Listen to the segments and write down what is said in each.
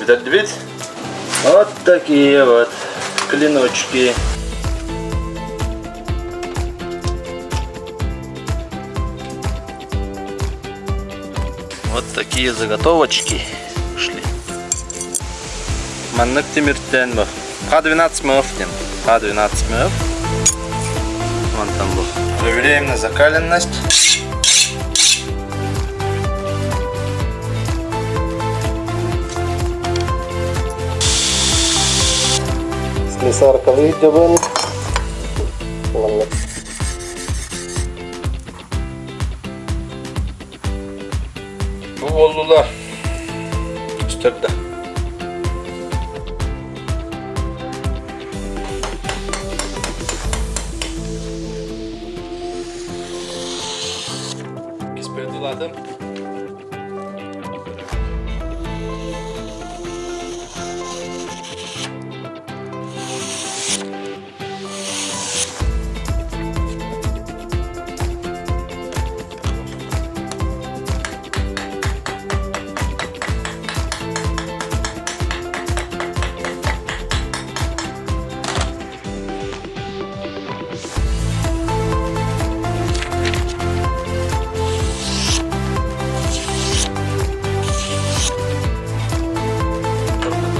Бүтэрдибит. Вот такие вот клиночки. Вот такие заготовочки шли. Маннык тимиртэн бу. Х12 МФ диэн. Х12 МФ. Вон там был. Проверяем на закаленность. Слесаркалыы дьабын. Бу буоллулар. Үстэр да. Киспэдилатым.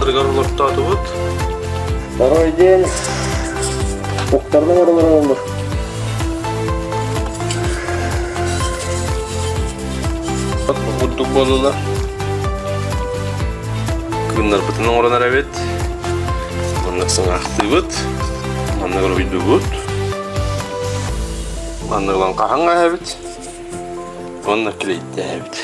Олортоотубут. Второй день. Уктарның оралары oldu. Курдук буоллулар. Кыыннарбытын оҥорон эрэбит. Маннык сыҥаахтыыбыт. Маннык уруһуйдуубут. Маннык ылан хаһан эһэбит. Уонна клейдээбит.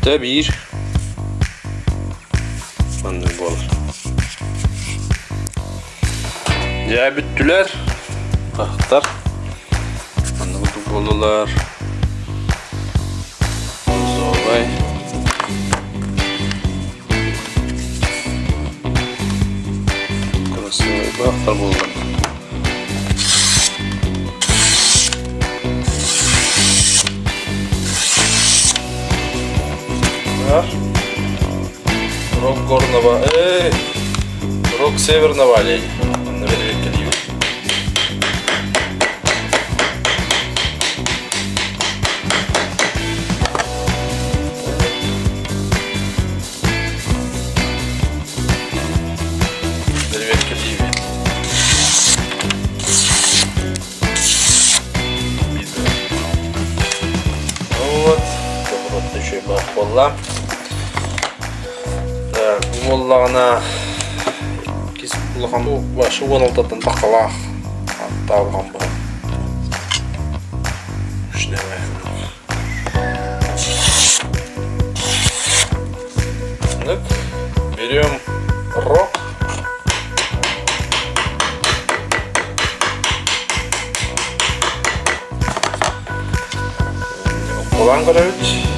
Тэ биир маннык буолар. Дьэ бүттүлэр. Тахтар. Маннык буоллулар. Зобай. Красивый бахтар буолла. Рог горного, эй, рог северного оленя. Бэрэбиэркэлиибит. Вот, добротный үчүгэй баах буолла. Так, бу буоллаҕына иккис улахан башы уон алтаттан тахалаах аттаабыхан баҕа. Так, берем рог. Кулан көрөбүт.